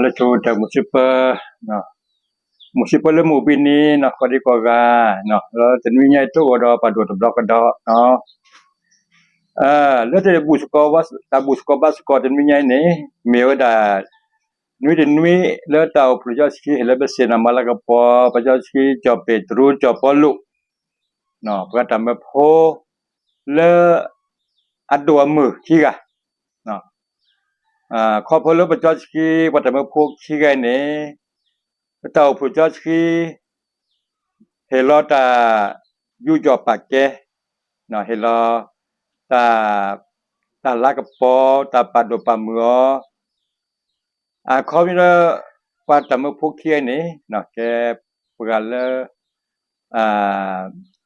တၢ်မုာ်စံးပၢ, မုာ်စံးပၢလၢမုၢ်ဘံၣ်နံၤ နၢ်ဃီဒံးကိးဂၤ, လၢတနွံညါအံၤ တအိၣ်ဒီးပှၤဒိၣ်တဘျီကဒီး, လၢတၢ်ဘူၣ်စ့ၢ်ကီးဘါစ့ၢ်ကီးတနွံညါအံၤန့ၣ် မ့ၢ်ဝဲဒၣ် နွံတနွံလၢတၢ်အိၣ်ဖှိၣ်လံာ်စီဆှံ ဟ့ၣ်လီၤဘၢၣ်စၢၤနၤမၤလၤကပီၤ ပှၤလံာ်စီဆှံ ကၠီၣ်ပ့းတရူး ကၠီၣ်ပီလူး ပှၤတၢ်မၢဖိ လၢအဒိၣ်အမုၢ်ခံဂၤ, ခီဖျိလၢပှၤလံာ်စီဆှံ ပှၤတၢ်မၢဖိခံဂၤအံၤန့ၣ် ပတၢ်အိၣ်ဖှိၣ်လံာ်စီဆှံ ဟ့ၣ်လီၤတၢ်ယူးယီၣ်ပာ်ကဲ, ဟ့ၣ်လီၤ တၢ်လၤကပီၤ တၢ်ပာ်ဒိၣ်ပာ်မုၢ်အီၤ, အခီပညီလၢ ပှၤတၢ်မၢဖိခံဂၤအံၤန့ၣ် ကဲပှၤလၢ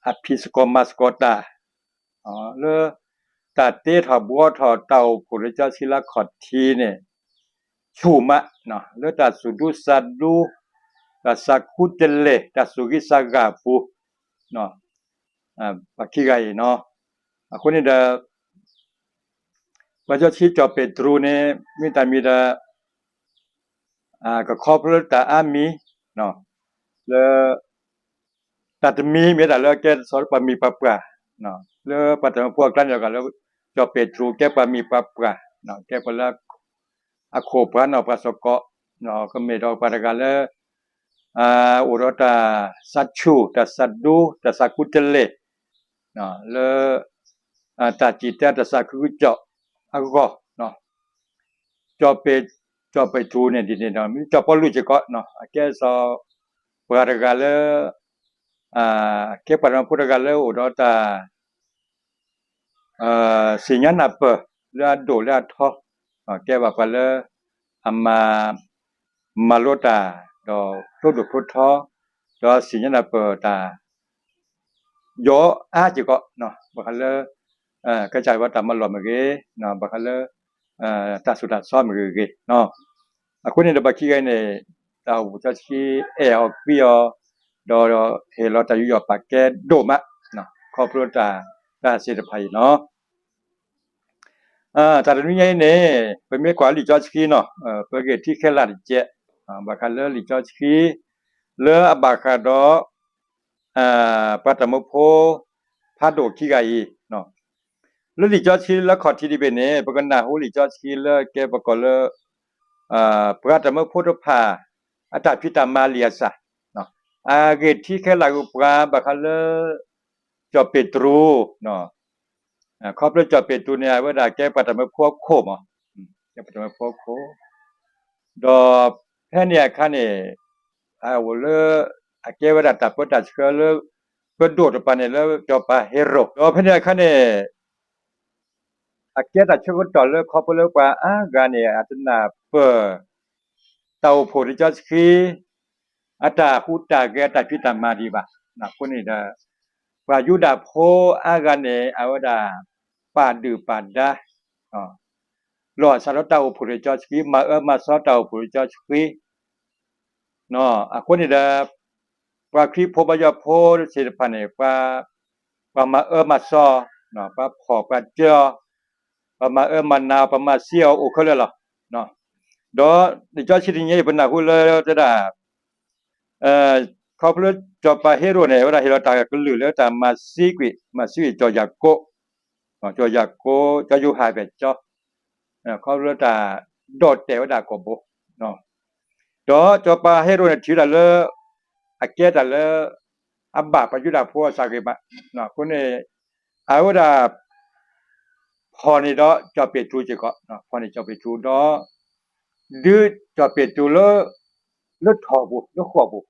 အဖံးသကိးမၤသကိးတၢ် လၢ တၢ်တ့ထီၣ်ဘှီထီၣ်တၢ်အိၣ်ဖှိၣ်လံာ်စီဆှံလၢအခီၣ်ထံးန့ၣ် ဆူၣ်မး လၢတၢ်သူၣ်ဒူသးဒူ တၢ်သးခူတလဲၢ် တၢ်သူၣ်ဂ့ၤသးဂၢ်အပူၤ ပှၤခံဂၤအံၤနီၤ. အဃိန့ၣ်ဒီး ပှၤလံာ်စီဆှံကၠီၣ်ပ့းတရူးန့ၣ် မ့ၢ်တၢ်မံၤဒီး ကခီဖျိလၢတၢ်အါမံၤ လၢ တၢ်တမံၤမ့ၢ်တၢ်လၢကဲတဆီလၢပှၤမံၤပှၤပှၢ် လၢပှၤတၢ်မၢဖိအကျါန့ၣ် လၢကၠီၣ်ပ့းတရူးကဲပှၤမံၤပှၤပှၢ် ကဲပှၤလၢ အခိၣ်ပှၤနီၢ်ပှၤသကိး ကမ့ၢ်ဒီးပှၤတဂၤလၢ အိၣ်ဒီးတၢ်သးဆူၣ် တၢ်သးဒူ တၢ်သးခူတလဲၢ် လၢ တၢ်စံၣ်တဲၤတၢ်သးခုကစီၣ်အဂီၢ် ကၠီၣ်ပ့း ကၠီၣ်ပ့းတရူးန့ၣ်ဒ်န့ၣ်ဒီး မ့ၢ်ကၠီၣ်ပီလူးစ့ၢ်ကီး အကဲစီၤ ပှၤတဂၤလၢ ကဲပှၤတၢ်မၢဖိတဂၤလၢအိၣ်ဒီးတၢ် သ့ၣ်ညါနၢ်ပၢၢ်လၢအဒိၣ်လၢအထီ, ကဲဘၣ်ပှၤလၢ အမၤ မၤလိတၢ် ဒီးဖျိဒိၣ်ဖျိထီ, ဒီးသ့ၣ်ညါနၢ်ပၢၢ်တၢ် ယီၤအါစ့ၢ်ကီး ဘၣ်ဃးလၢ ကစၢ်ယွၤတၢ်မၤလိာ်မ့ၢ်ဂ့ၤ, ဘၣ်ဃးလၢ တၢ်သူၣ်တၢ်သီမ့ၢ်ဂ့ၤဂ့ၤ, အဃိန့ၣ်ဒီးပှၤခံဂၤအံၤန့ၣ် တၢ်အိၣ်ဖှိၣ်လံာ်စီဆှံအဲၣ်အီၤကွံအီၤ, ဒီးဟ့ၣ်လီၤတၢ်ယူးယီၣ်ပာ်ကဲဒိၣ်မး ခီဖျိတၢ် တၢ်သ့ၣ်တဖၣ်အံၤနီၤ. တၢ်တနွံညါအံၤန့ၣ် ပမ့ၢ်ကွၢ်လံာ်စီဆှံနီၤ ပဂ့ၢ်ထံခဲလၢာ်တကဲး ဘၣ်ဃးလၢလံာ်စီဆှံ လၢအဘၣ်ဃးဒီး ပှၤတၢ်မၢဖိ ဖးဒိၣ်ခံဂၤအံၤ လၢလံာ်စီဆှံလၢခီၣ်ထံးတဘ့ၣ်န့ၣ် ပကနၢ်ဟူလံာ်စီဆှံလၢကဲပကိးလၢ ပှၤတၢ်မၢဖိတဖၣ် အတၢ်ဖံးတၢ်မၤလံာ်အသး အဂ့ၢ်ထံခဲလၢာ်ကပှၤဘၣ်ဃးလၢ ကၠီၣ်ပ့းတရူး ခီဖျိကၠီၣ်ပ့းတရူးန့ၣ် အဝဲဒၣ်ကဲပှၤတၢ်မၢဖိအခိၣ်မး, ကဲပှၤတၢ်မၢဖိအခိၣ်, ဒီးဖဲန့ၣ်အခါန့ၣ် အအိၣ်လၢ အကဲဝဲဒၣ်တၢ်ပၢတၢ်ဆှၢလၢ ပဒိၣ်တပၤန့ၣ်လၢစီၤပၤဟ့ရိၣ်, ဒီးဖဲန့ၣ်အခါန့ၣ် အကဲတၢ်ဆၢကတီၢ်လၢခီဖျိလၢပှၤအါဂၤန့ၣ် အတနၢ်ပၢၢ် တၢ်အိၣ်ဖှိၣ်လံာ်စီဆှံ အတၢ်ဟူးတၢ်ဂဲၤ အတၢ်ဖံးတၢ်မၤဒံးဘၣ်. အဃိန့ၣ်ဒီး ပှၤယူဒၤဖိအါဂၤန့ၣ် အဝဲဒၣ် ပာ်ဒုၣ်ပာ်ဒါ လီၤစၢ်ဒီးတၢ်အိၣ်ဖှိၣ်လံာ်စီဆှံ မၤအၢမၤသီတၢ်အိၣ်ဖှိၣ်လံာ်စီဆှံ အဃိန့ၣ်ဒီး ပှၤခရံာ်ဖိဘါယွၤဖိသ့ၣ်တဖၣ်န့ၣ် ပှၤမၤအၢမၤသီ, ပှၤဖီၣ်ပှၤတၢ ပှၤမၤအၢမၤနးအီၤ ပှၤမၤသံအီၤအိၣ်ခဲလၢာ်လီၤ. ဒီးလံာ်စီဆှံတနံၤအံၤ ပနၢ်ဟူလၢတဲဒၣ် ခီဖျိစီၤပၤဟ့ရိၣ်န့ၣ် အဝဲဒၣ်ဟ့ၣ်လီၤတၢ်ကလုၢ်လၢတၢ်မၤသံကွံာ် မၤသံကွံာ်စီၤယၤကိာ်, စီၤယၤကိာ် စီၤယိၤဟၣ်ဖဲကၠီ ခီဖျိတၢ်ဒီၣ်တဲာ်ဝဲဒၣ်ကိာ်ဘိ ဒီးစီၤပၤဟ့ရိၣ်န့ၣ်ထံၣ်ဝဲဒၣ်လၢ အကဲတၢ်လၢ အဘၣ်ပှၤယူဒၤဖိအသးဂ့ၤမး, အဃိန့ၣ် အဝဲဒၣ် ဖီၣ်န့ၢ်ဒီးစီၤပ့းတရူးစ့ၢ်ကီး, ဖီၣ်န့ၢ်စီၤပ့းတရူးဒီး ဒုးစီၤပ့းတရူးလၢ လၢထိၣ်ပူၤ လၢဃိာ်ပူၤ,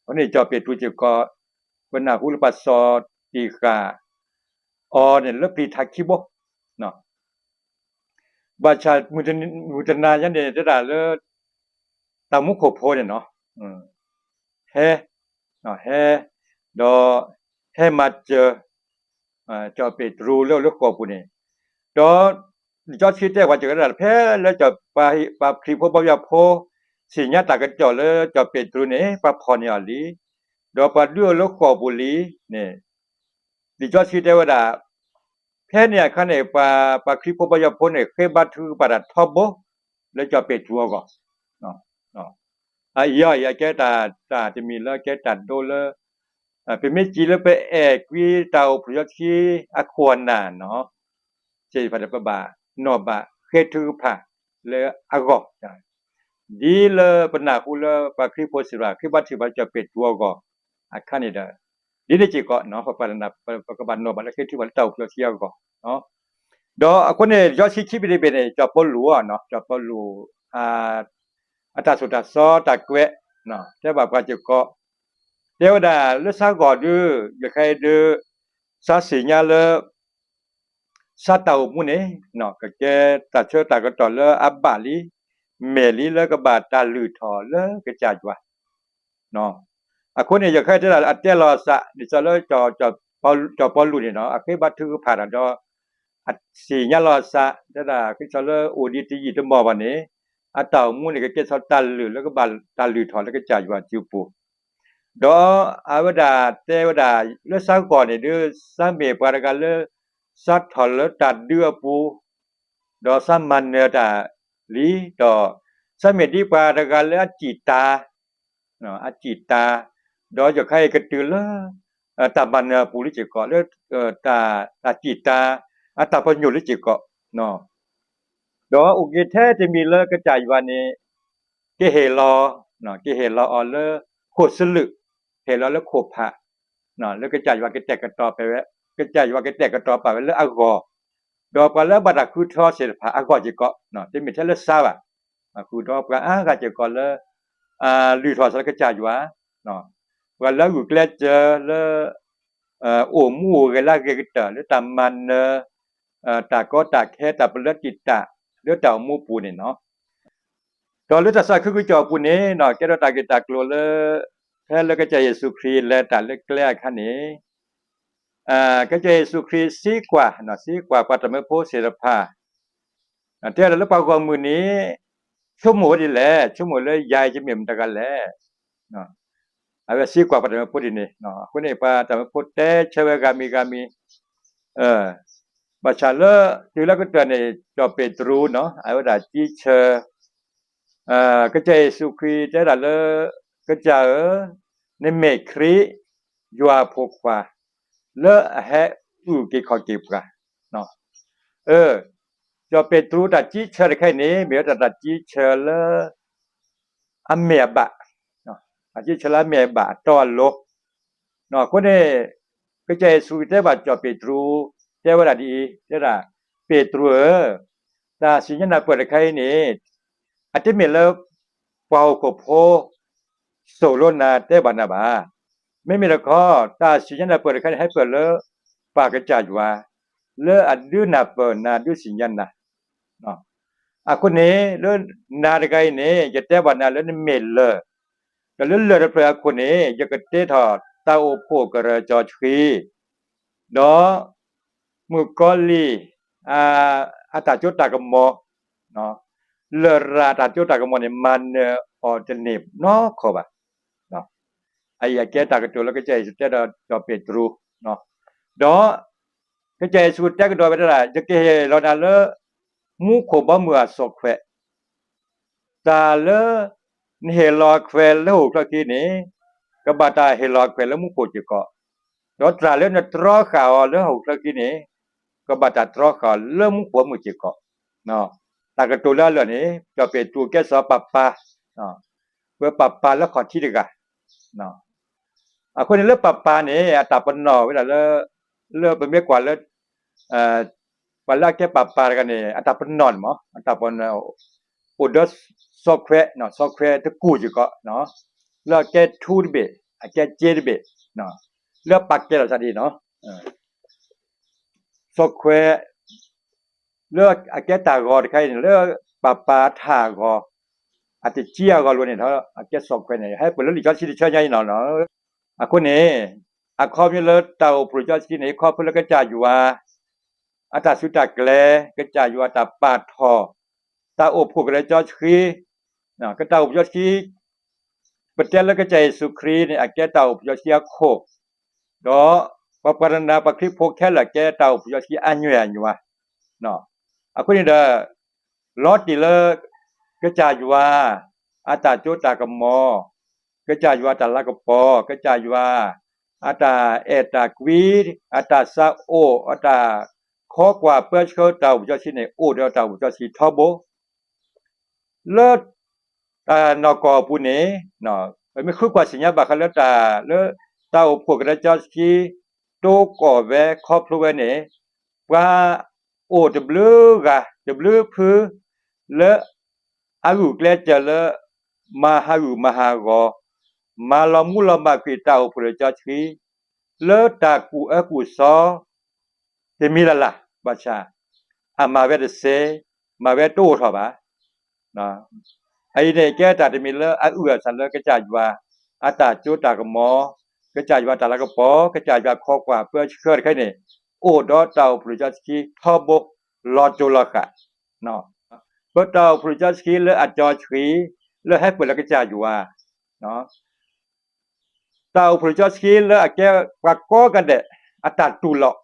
အဃိန့ၣ်စီၤပ့းတရူးစ့ၢ်ကီး ပနၢ်ဟူလၢပှၤစိာ်တံၢ်ဃာ်အီၤန့ၣ်လၢပျံၤထးခံဘိ ဘၣ်ဆၣ်မုၢ်တနၤညါန့ၣ် တဲဒၣ်လၢ တၢ်မူခိၣ်ဖိန့ၣ်နီၤ ဟဲ ဟဲ ဒီး ဟဲမၤစၢၤ စီၤပ့းတရူးလၢအအိၣ်လၢဃိာ်ပူၤန့ၣ်, ဒီး လံာ်စီဆှံတဲပှၤစၢၤကဒါ ဖဲလၢစီၤပၤ ပှၤခရံာ်ဖိဘါယွၤဖိ သ့ၣ်ညါတၢ်ကစီၣ်လၢစီၤပ့းတရူးန့ၣ် ပှၤဖီၣ်န့ၢ်အီၤလံ, ဒီးပှၤဒုးအီၤလၢဃိာ်ပူၤလံန့ၣ်, လံာ်စီဆှံတဲဝဲဒၣ် ဖဲန့ၣ်အခါန့ၣ် ပှၤ ပှၤခရံာ်ဖိဘါယွၤဖိန့ၣ် ဃ့ဘါထုကဖၣ်တၢ်ထီဘိ လၢစီၤပ့းတရူးအဂီၢ်, အအံၤအီၤအံၤ အကဲတၢ် တၢ်တမံၤလၢကဲတၢ်ဒိလၢ ပမ့ၢ်စံးလၢပအဲၣ်ကွံတၢ်အိၣ်ဖှိၣ်စီဆှံအခိၣ်အနၢ်နီၤ, စ့ၢ်ကီးပဘၣ်နီၣ်ဘၣ်ဃဲထုကဖၣ်လၢအဂီၢ်, ဒ်လၢပနၢ်ဟူလၢပှၤခရံာ်ဖိစံးဘၣ် ခရံာ်ဘါထုကဖၣ်ကၠီၣ်ပ့းတရူးအဂီၢ်အခါန့ၣ်ဒီး, ဒ်န့ၣ်စ့ၢ်ကီး ပကဘၣ်နီၣ်ဘၣ်လၢဃဲထုကဖၣ်လၢတၢ်အိၣ်ဖှိၣ်စီဆှံအဂီၢ် ဒီးအဃိန့ၣ် စီဆှံခံဘ့ၣ်တဘ့ၣ်န့ၣ် ကၠီၣ်ပီလူးအီၤ, ကၠီၣ်ပီလူး အတၢ်ဆိၣ်တၢ်ဆီတၢ်ကွဲး တဲဘၣ်ပှၤစ့ၢ်ကီး, တဲဝဲဒၣ်လၢစးဂီၢ်ဒုး ယခါအံၤဒုး စးသ့ၣ်ညါလၢ စးတၢ်အိၣ်မူန့ၣ် ကကဲတၢ်ဆၢတၢ်ကတီၢ်လၢအဘၣ်လံ, မဲာ်လံလၢကဘၣ်တၢ်လုၢ်ထီၣ်လၢကစၢ်ယွၤ အဃိန့ၣ် ယခါအံၤတဲဒၣ်အတဲလီၤအသး ဒ်သိးလၢ ကၠီၣ်ပီလူးန့ၣ်နီၤ အဃ့ဘါထုကဖၣ်တၢ်ဒီး အသ့ၣ်ညါလီၤအသး တဲဒၣ် ဒ်သိးလၢအိၣ်ဒံးတယံာ်တမီၢ်ဘၣ်န့ၣ် အတၢ်အိၣ်မူန့ၣ် ကကဲထီၣ်တၢ်လုၢ်လၢကဘၣ်တၢ်လုၢ်ထီၣ်လၢကစၢ်ယွၤစုပူၤ ဒီးအဝဲဒၣ်တဲဝဲဒၣ် လၢစးဂီၢ်န့ၣ်ဒုး စးမ့ၢ်ပှၤတဂၤလၢ စးထီၣ်လၢတၢ်ဒုးအပူၤ ဒီးစးမၤနၢၤတၢ်လံ, ဒီးစးမ့ၢ်ဒ်ပှၤတဂၤလၢအစံၣ်တၢ်, အစံၣ်တၢ်, ဒီးယခါအံၤကတုၤလၢ တၢ်မၤနၢၤအပူၤလၢစ့ၢ်ကီး လၢ တၢ်စံၣ်တၢ် အတၢ်ပညိၣ်လၢစ့ၢ်ကီး ဒီးအိၣ်က့ၤထဲတမံၤလၢကစၢ်ယွၤန့ၣ် ကဟ့ၣ်လီၤ, ကဟ့ၣ်လီၤအီၤလၢ ခိၣ်စလုး, ဟ့ၣ်လီၤလၢခိၣ်ဖး, လၢကစၢ်ယွၤကတဲာ်ကတီၤဝဲ, ကစၢ်ယွၤကတဲာ်ကတီၤပာ်ဝဲလၢအဂီၢ်, ဒီးပှၤလၢအဘၣ်တၢ်ဃုထၢသ့ၣ်တဖၣ်အဂီၢ်စ့ၢ်ကီး, တမ့ၢ်ထဲလၢစးဘၣ်, ဃုာ်ဒီးပှၤအါဂၤစ့ၢ်ကီးလၢ လုၢ်ထီၣ်စးလၢကစၢ်ယွၤ, ပှၤလၢအဂုာ်ကျဲးစၢးလၢ အိၣ်မူအိၣ်ဂဲၤလၢအဂ့ၤကတၢၢ် လၢတၢ်မၤနၢၤ တၢ်ကီတၢ်ခဲ တၢ်ပလၢတံာ်တာ် လၢတၢ်အိၣ်မူအပူၤန့ၣ်နီၤ. ဒီးလၢတၢ်သးခုကစီၣ်အပူၤန့ၣ် ကဲထီၣ်တၢ်ဂ့ၢ်တၢ်ကျိၤလၢ ဖဲလၢကစၢ်ယ့ၣ်ၡူးခရံာ်လဲၤတၢ်လၢကျဲအခါန့ၣ် ကစၢ်ယ့ၣ်ၡူးခရံာ်သံကွၢ်, သံကွၢ်ပှၤတၢ်မၢဖိသ့ၣ်တဖၣ်, တဲဝဲဒၣ်လၢပှၤဂီၢ်မုၢ်န့ၣ် ဆိကမိၣ်ဝဲဒ်လဲၣ်, ဆိကမိၣ်လၢယၤအံၤယမ့ၢ်မတၤတဂၤလဲၣ်. အဝဲသံကွၢ်ပှၤတၢ်မၢဖိဒ်န့ၣ်, အဃိန့ၣ် ပှၤတၢ်မၢဖိတဲဆၢဝဲဂၤမံၤဂၤမံၤ, ဘၣ်ဆၣ်လၢတုၤလၢကတၢၢ်န့ၣ် စီၤပ့းတရူးနီၤ အဝဲဒၣ်စံးဆၢ ကစၢ်ယ့ၣ်ၡူးခရံာ်တဲဒၣ်လၢ ကစၢ်ဧၢ, နမ့ၢ်ခရံာ် ယွၤအဖိခွါ လၢအဟဲအုၣ်က့ၤခီၣ်က့ၤပှၤ, စီၤပ့းတရူးတၢ်စံးဆၢတခါအံၤန့ၣ် မ့ၢ်ဝဲဒၣ်တၢ်စံးဆၢလၢ အမ့ၢ်အဘၣ်, တၢ်စံးဆၢလၢအမ့ၢ်အဘၣ်အတီအလိၤ, အဃိန့ၣ် ကစၢ်ယ့ၣ်ၡူးခရံာ်တဲဘၣ်စီၤပ့းတရူး တဲဝဲဒၣ်ဒ်အံၤ, တဲဒၣ် ပ့းတရူးဧၢ, တၢ်စံၣ်ညီၣ်နၢ်ပၢၢ်တခါအံၤန့ၣ် အတမ့ၢ်လၢ ပှၤဟီၣ်ခိၣ်ဖိ စိာ်လိနၤတဲဘၣ်နၤဘၣ်. မ့မ့ၢ်တခီ တၢ်စံၣ်ညီၣ်နၢ်ပၢၢ်တခါန့ၣ် ဟဲပၢၢ်လၢ ပၢ်ကစၢ်ယွၤ လၢအဒုးနၢ်ပၢၢ်နၤဒုးစံၣ်ညီၣ်နၤ, အဃိန့ၣ် လၢနၤတဂၤအံၤန့ၣ် ယတဲဘၣ်နၤလၢနမ့ၢ်လၢၢ်, ဒီးလၢလၢၢ်တဖျၢၣ်အခိၣ်န့ၣ် ယကတ့ထီၣ်တၢ်အိၣ်ဖှိၣ်ကရၢစီဆှံ ဒီး မုၣ်ကီၤလံၢ် အတၢ်စိတၢ်ကမီၤ, လရာ်အတၢ်စိတၢ်ကမီၤန့ၣ် မၤနၢၤအီၤတန့ၢ်နီတခီဘၣ်. အအံၤအကဲတၢ်ကတိၤလၢကစၢ်ယ့ၣ်ၡူးတဲဒီးစီၤပ့းတရူး, ဒီး ကစၢ်ယ့ၣ်ၡူးတဲကဒီးဝဲဒၣ် ယကဟ့ၣ်လီၤနၤလၢ မူခိၣ်ဘီမုၢ်အစီၣ်ခွဲး, တၢ်လၢ နဟ့ၣ်လီၤအခွဲးလၢဟီၣ်ခိၣ်ချၢခံန့ၣ် ကဘၣ်တၢ်ဟ့ၣ်လီၤအခွဲးလၢမူခိၣ်စ့ၢ်ကီး, ဒီးတၢ်လၢနတြီဃာ်အီၤလၢဟီၣ်ခိၣ်ချၢခံန့ၣ် ကဘၣ်တၢ်တြီဃာ်အီၤလၢမူခိၣ်ဘီမုၢ်စ့ၢ်ကီး. တၢ်ကတိၤလၢအလၢာ်န့ၣ် စီၤပ့းတရူးကဲစီၤပၤပၤ, ပှၤပၤပၤလၢခီၣ်ထံးတဂၤ အဃိန့ၣ်လၢပၤပၤန့ၣ် အတၢ်ပနီၣ်ဝဲဒၣ်လၢ လၢပမ့ၢ်ကွၢ်လၢ ပှၤလၢအကဲပၤပၤတဂၤန့ၣ် အတၢ်ပနီၣ်န့ၣ်မ့ၢ် အတၢ်ပနီၣ်န့ၣ် အိၣ်ဒီးစီခွဲး, စီခွဲးတကူၢ်စ့ၢ်ကီး, လၢအကဲထူတဘ့ၣ်, အကဲစ့တဘ့ၣ်, လၢပာ်ကဲလီၤသးဒ်န့ၣ် စီခွဲး လၢအကဲတၢ်ဂီၤတခါအံၤန့ၣ် လၢပၤပၤထးအဂီၤ, အတစံအဂီၤလိၤန့ၣ်ဒီး အကဲစီခွဲးန့ၣ် ဟဲပၢၢ်လၢလံာ်စီဆှံတဆၢညါအံၤန့ၣ်လီၤ. အဃိန့ၣ် အခီပညီလၢတၢ်အိၣ်ဖှိၣ်လံာ်စီဆှံန့ၣ် ခီဖျိလၢကစၢ်ယွၤ အတၢ်စုတၢ်ကျဲၤ, ကစၢ်ယွၤတၢ်ပာ်ထီၣ်, တၢ်အိၣ်ဖှိၣ်ကရၢစီဆှံ, ကတၢ်အိၣ်ဖှိၣ်စီဆှံ ပတဲလၢကစၢ်ယ့ၣ်ၡူးခရံာ်န့ၣ် အကဲတၢ်အိၣ်ဖှိၣ်စီဆှံအခိၣ်, ဒီးပှၤပှၤတနၤပှၤခရံာ်ဖိခဲလၢာ်ကဲတၢ်အိၣ်ဖှိၣ်စီဆှံအညွဲၣ်အညွါ, အဃိန့ၣ်ဒီး လီၤတံၢ်လၢ ကစၢ်ယွၤ အတၢ်စိတၢ်ကမီၤ, ကစၢ်ယွၤတၢ်လၤကပီၤ, ကစၢ်ယွၤအတၢ်အဲၣ်တၢ်ကွံ, အတၢ်ဆါအိၣ်, အတၢ်ခိးကွၢ်ပၢဆှၢတၢ်အိၣ်ဖှိၣ်စီဆှံန့ၣ် အိၣ်ဒီးတၢ်အိၣ်ဖှိၣ်စီဆှံထီဘိ လၢတၢ်နီၢ်ကီၢ်အပူၤန့ၣ်, ပမ့ၢ်ဃုကွၢ်ဆူညါဘၣ်ဃးလၢတၢ်လၢ တၢ်အိၣ်ဖှိၣ်ကရၢစီဆှံ တိကီၢ်ဝဲခီဖျိဝဲန့ၣ်, ပှၤအိၣ်တဘျုးဂၤတဘျုးဖု လၢအဂုာ်ကျဲးစၢးလၢ မၤဟးဂူာ်မၤဟးဂီၤ, မၤလီၤမူလီၤမၢ်ကွံာ်တၢ်အိၣ်ဖှိၣ်လၢစီဆှံ လၢတၢ်ကူၣ်အၢကူၣ်သီ တမံၤလၢ်လၢ် ဘၣ်ဆၣ် အမၤဝဲတသ့, မၤဝဲတအိၣ်ထီၣ်ဘၣ်. အအံၤန့ၣ် ကဲတၢ်တမံၤလၢအအုၣ်အသးလၢကစၢ်ယွၤ အတၢ်စိတၢ်ကမီၤ, ကစၢ်ယွၤတၢ်လၤကပီၤ, ကစၢ်ယွၤခိးကွၢ်ပၢဆှၢတခါန့ၣ် အိၣ်ဒီးတၢ်အိၣ်ဖှိၣ်စီဆှံထီဘိ လီၤစိၤလီၤဃာ် ပတၢ်အိၣ်ဖှိၣ်စီဆှံလၢအစီဆှံ လၢဟဲပၢၢ်လၢကစၢ်ယွၤ တၢ်အိၣ်ဖှိၣ်စီဆှံလၢအကဲပှၤကိးဂၤဒဲး အတၢ်တူၢ်လိာ်,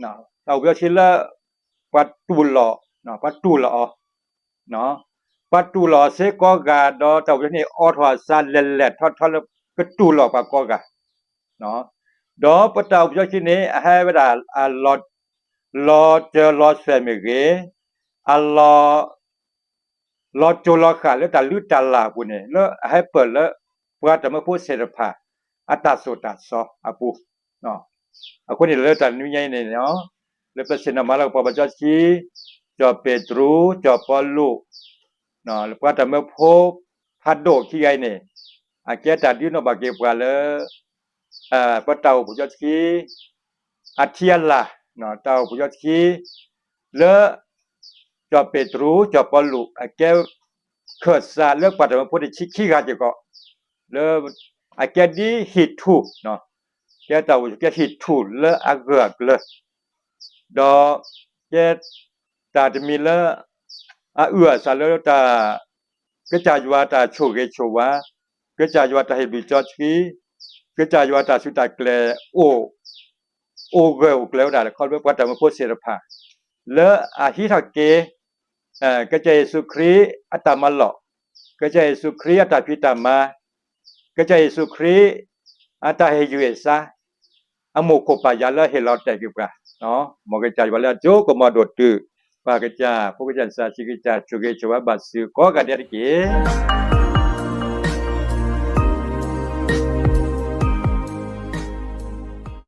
တၢ်အိၣ်ဖှိၣ်စီဆှံလၢ ပှၤတူၢ်လိာ်, ပှၤတူၢ်လိာ်အီၤ, ပှၤတူၢ်လိာ်အီၤစ့ၢ်ကီးဂၤဒီး တၢ်အိၣ်ဖှိၣ်စီဆှံန့ၣ် အိးထီၣ်အသးလဲၢ်လဲၢ်ထီထီလၢ ကတူၢ်လိာ်ပှၤကိးဂၤ ဒီးပတၢ်အိၣ်ဖှိၣ်စီဆှံန့ၣ် အဟဲဝဲဒၣ် လီၤစၢၤလီၤသွဲၣ်မ့ၢ်ဂ့ၤ, အလီၤ လီၤစိၤလီၤဃာ်လၢတၢ်လုၢ်တၢ်လၢ်အပူၤန့ၣ် လၢအဟဲပၢၢ်လၢ ပှၤတၢ်မၢဖိသ့ၣ်တဖၣ် အတၢ်သိၣ်တၢ်သီအပူၤ, အဃိန့ၣ်လၢတၢ်နွံညါအံၤန့ၣ် လၢပဆ့ၣ်နီၤမၤလၤကပီၤပစီဆှံ စီၤပ့းတရူး စီၤပီလူး ပှၤတၢ်မၢဖိဖးဒိၣ်ခံဂၤအံၤန့ၣ် အကဲတၢ်ဒုးနီၣ်ဘၣ်က့ၤပှၤလၢ ပတၢ်အိၣ်ဖှိၣ်စီဆှံ အထံအလာ်, တၢ်အိၣ်ဖှိၣ်စီဆှံ လၢ စီၤပ့းတရူး စီၤပီလူး အကဲခၢၣ်စးလၢပှၤတၢ်မၢဖိတဆံခံဂၤစ့ၢ်ကီး လၢ အကဲဒ်ဟံၣ်ထူၣ်, ကဲတၢ်အိၣ်ဖှိၣ်ကဲဟံၣ်ထူၣ်လၢအဂၢၢ်အကျၢၤ ဒီး ကဲ တၢ်တမံၤလၢ အအုၣ်အသးလၢတၢ် ကစၢ်ယွၤတၢ်ဆိၣ်ဂ့ၤဆိၣ်ဝါ, ကစၢ်ယွၤတၢ်ဟ့ၣ်ဘျုးစီဆှံ, ကစၢ်ယွၤတၢ်စူၢ်တၢ်ကျဲၤ အိၣ်ဂၢၢ်အိၣ်ကျၢၤဝဲဒၣ်ခီဖျိပှၤတၢ်မၢဖိသ့ၣ်တဖၣ် လၢအဟံးထီၣ်က့ၤ ကစၢ်ယ့ၣ်ၡူးခရံာ်အတၢ်မၤလီၢ်, ကစၢ်ယ့ၣ်ၡူးခရံာ်အတၢ်ဖံးတၢ်မၤ, ကစၢ်ယ့ၣ်ၡူးခရံာ် အတၢ်ဟ့ၣ်ယုၢ်ဟ့ၣ်သါ, အမိၢ်ခိၣ်ပၢ်ယၤလၢဟ့ၣ်လီၤတဲာ်က့ၤပှၤ, မ်ကစၢ်ယွၤလၢအစိကမီၤဒိၣ်တုာ် ပှၤကစၢ်ဖိကစၢ်သးစံးကစၢ်ဆိၣ်ဂ့ၤဆိၣ်ဝါဘၣ်သုကိးဂၤဒဲးတက့ၢ်.